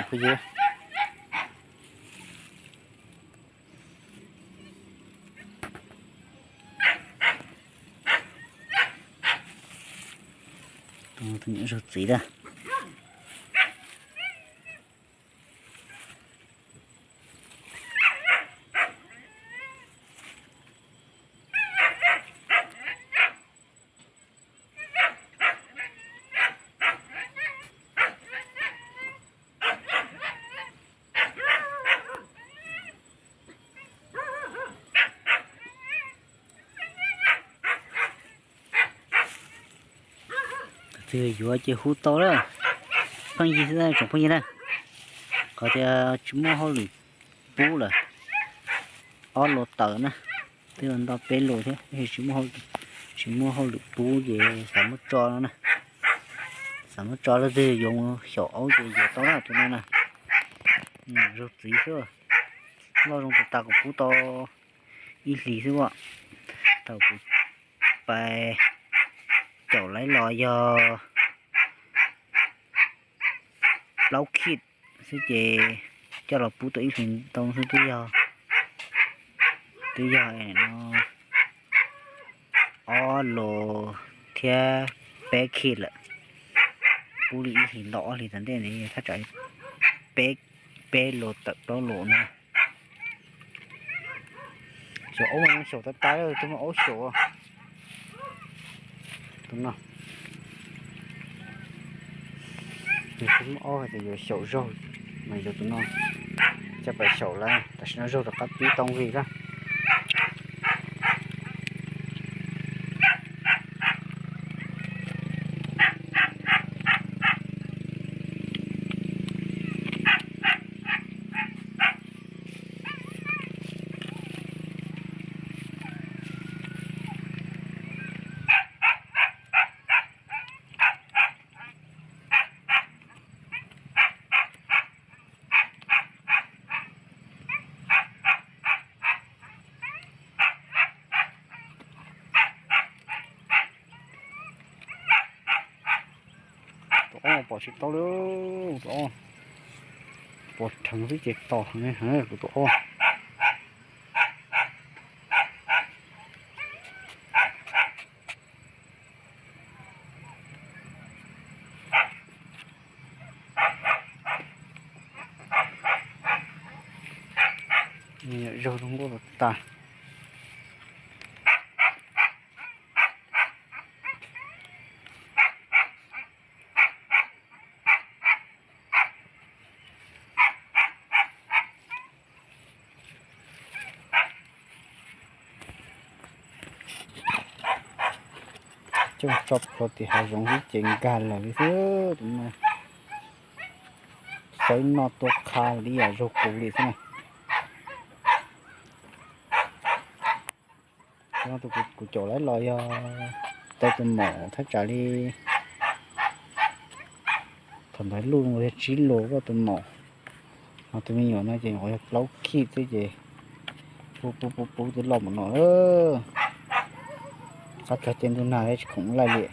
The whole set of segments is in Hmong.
Phooj ywg, tus nyuam zaug txiv lawm. Tus twg yuav ces hu tau lawm. Pheej yig xwb tsoom phooj ywg na. Qhov tias tsis muaj hauj lwm pub lawm, ob lus tawm na, twb nto peb lus thiab, tsis muaj hauj lwm pub ces xav muab tso no na. Xav muab tso, leej twg yuav mus xyaum aub ces yuav tau na tus no na. Zaug txiv xwb, loj zoo tas tas, kuv pub tau ib hlis xwb as. Thaum kuv pais caum lawv los yog plaub khij xwb ces coj los pub tau ib hlis ntau xwb twb yog, twb yog no ob lus thiab peb khij lawm. Pub li ib hlis ntau, ob hlis tom ntej ntawd thaj tsam peb, peb lus tawm plaub lus na. Xyaum aub mas xyaum tas tas, twb muaj aub xyaum. Tus no, tus twb muaj aub hais tias yuav xyaum zaug, mas yuav tus no coj pais xyaum lawm, tam sim no zaug rov qab pib tau nqis lawm. Tus ob pom tsis tau li, tus ob pom rheev xwb ces tos heev kuv tus ob. Zaug zoo nkauj tas tas. Coj tso plhuav tim hav zoov xwb ces nkag lawm li xwb. Tus no xawb noj tuaj qha li yam zaug kuv li xwb na. Tus no tus kuv caum lawv los yog tau tus maum thaj tsam li, thaum ntawd luj yog tsib lus koj tus maum, ho tus me nyuam no ces nyuam qhuav yog plaub khij xwb ces pub pub pub pub twb loj npaum no lawm. Qab kawg ces ntuj nag thiab tsis khoom laij li.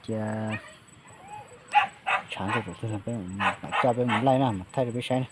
Cia tshav ntuj tsaus twg peb mam coj peb mus laij na, mam thaij rau peb saib na.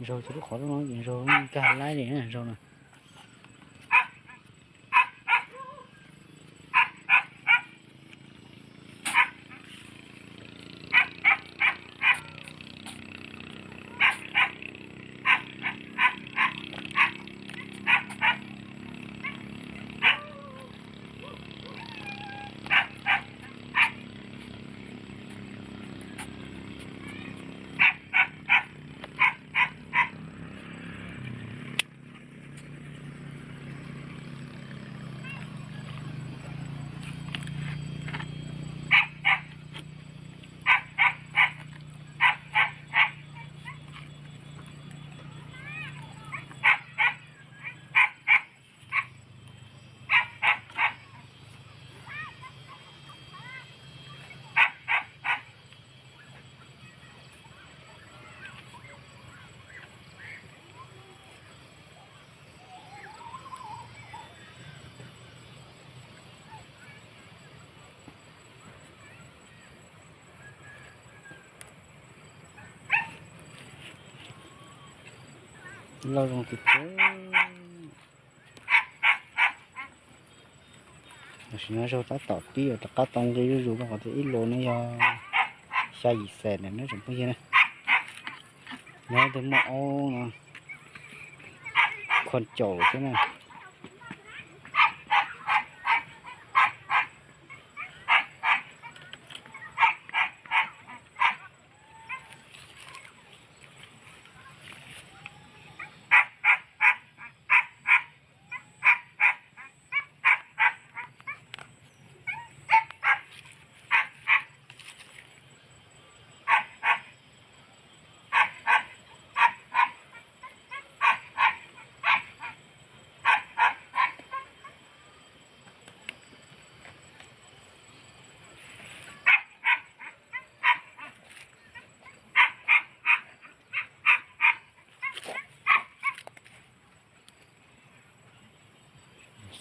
Zaug ces lub qhov no ces zaug nkag laib li zaug na. Loj zoo tiag tiag. Tam sim no zaug tab tom pib rov qab tau nqi zuj zus rau qhov tias ib lus no yog xya yim xees na tsoom phooj ywg na. Nyob twb muaj aub no, khon caum thiab na.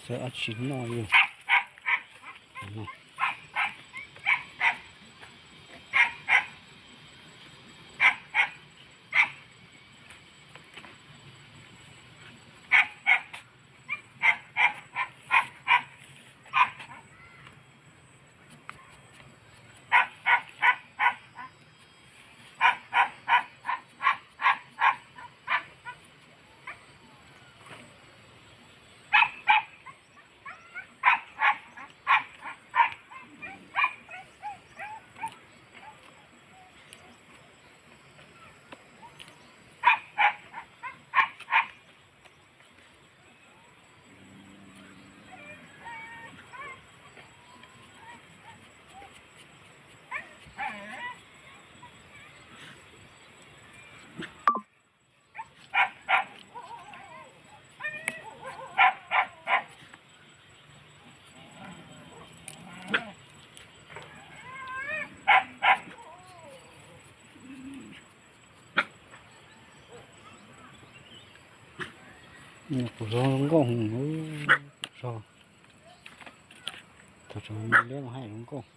Xav dab tsi noj li. Kuv zog zoo nkauj, kuv zog, thaum tseem me liab mas haj zoo nkauj.